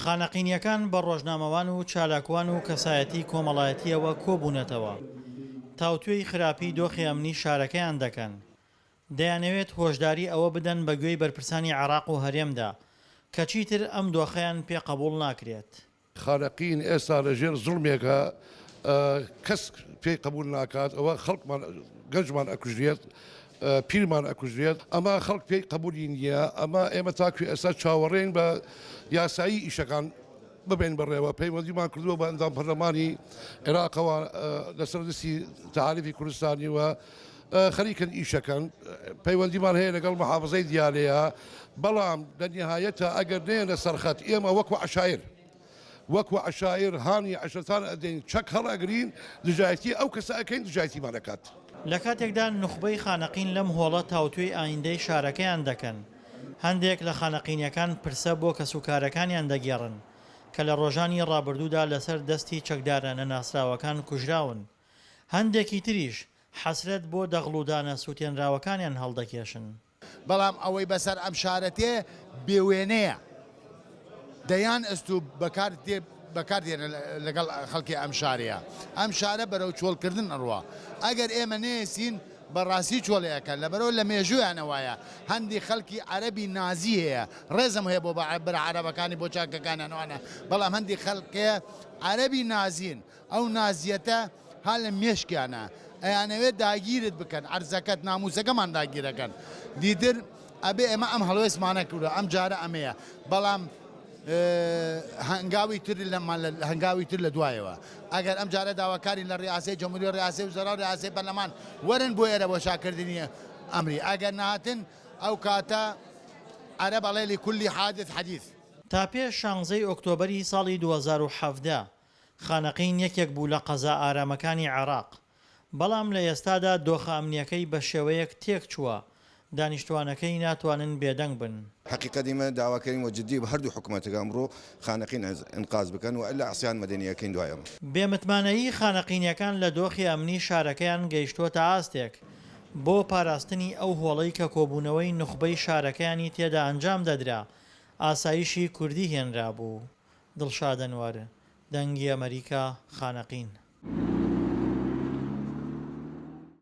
خانەقینییەکان بە ڕۆژنامەوان و چالاکوان و کەسایەتی کۆمەڵایەتییەوە کۆبوونەتەوە، تاوتوێی خراپی دۆخی ئەمنی شارەکەیان دەکەن. دەیانەوێت هۆشداری ئەوە بدەن بە گوێی بەرپرسانی عێراق و هەرێمدا کە چیتر ئەم دۆخەیان پێ قبوڵ ناکرێت. خانەقین ئێستا لە ژێر زوڵمێکە کەس پێی قبول ناکات ئەوە خەڵکمان گەنجمان ئەکوژرێت پیرمان ئەکوژرێت ئەمە خەڵک پێی قبولی نییە ئەمە ئێمە تاکوی ئێستا چاوەڕێین بە یاسایی ئیشەکان ببین بەڕێوە پەیوەندیمان کردووە بە ئەندام پەرلەمانی عێراقەوە لەسەر دەستی تەعاریفی کوردستانی و خەریکن ئیشەکەن پەیوەندیمان هەیە لەگەڵ محافزەی دیالەیە بەڵام لە نیهایەتە ئەگەر نەیەنە سەرخەت ئێمە وەکو عەشایر وەکو عەشایر هانی عەشرەتان ئەدەین چەک هەڵئەگرین دژایەتی ئەو کەسە ئەکەین دژایەتیمان ئەکات. لە کاتێکدا نوخبەی خانەقین لەم هۆڵە تاوتوێی ئایندەی شارەکەیان دەکەن، هەندێک لە خانەقینیەکان پرسە بۆ کەسوکارەکانیان دەگێڕن کە لە ڕۆژانی ڕابردوودا لەسەر دەستی چەکدارە نەناسراوەکان کوژراون، هەندێکی تریش حەسرەت بۆ دەغڵودانە سوتێنراوەکانیان هەڵدەکێشن. بەڵام ئەوەی بەسەر ئەم شارە تێ بێ وێنەیە. دەیان ئەستوو بەکار دێ بەکار دێنن لەگەڵ خەڵکی ئەم شارەیە. ئەم شارە بەرەو چۆڵکردن ئەڕوا. ئەگەر ئێمە نەیەسین بە ڕاستی چۆڵێ ئەکەن. لەبەرئەوە لە مێژوویانە وایە. هەندی خەڵکی عەرەبی نازی هەیە. ڕێزم هەیە بۆ برا عەرەبەکانی بۆ چاکەکانیان ئەوانە. بەڵام هەندی خەڵک هەیە عەرەبی نازین. ئەو نازیەتە ها لە مێشکیانە ئەیانەوێت داگیرت بکەن عەرزەکەت ناموسەکەمان داگیرەکەن دیتر ئەبێ ئێمە ئەم هەڵوێستمانە کردوە ئەم جارە ئەمەیە بەڵام هەنگاوی تر لەمان هەنگاوی تر لە دوایەوە ئەگەر ئەم جارە داواکارین لە ڕیاسەی جمهوری ڕیاسەی وزەرا و ڕیاسەی پەرلەمان وەرن بۆ ئێرە بۆ چاکردنی ئەمری ئەگەر نهاتن ئەو کاتە عەرەب ئەڵێ لکل حادث حدیث. تا پێش شانزەی ئۆکتۆبەری ساڵی 2017 خانەقین یەکێک بوو لە قەزا ئارامەکانی عێراق، بەڵام لە ئێستادا دۆخە ئەمنییەکەی بەشێوەیەک تێکچووە، دانیشتووانەکەی ناتوانن بێدەنگ بن. حەقیقەت ئیمە داواکەرین وە جدی هەردوو حکومەتەکە ئەمڕۆ خانەقین ئینقاز بکەن وئیلا عسیان مەدەنی ئەکەین دوای ئەمە. بێ متمانەیی خانەقینیەکان لە دۆخی ئەمنی شارەکەیان گەیشتووەتە ئاستێک، بۆ پاراستنی ئەو هۆڵەی کە کۆبوونەوەی نوخبەی شارەکەیانی تێدا ئەنجام دەدرا، ئاسایشی کوردی هێنرابوو. دڵشاد ئەنوەر، دەنگی ئەمەریکا، خانەقین.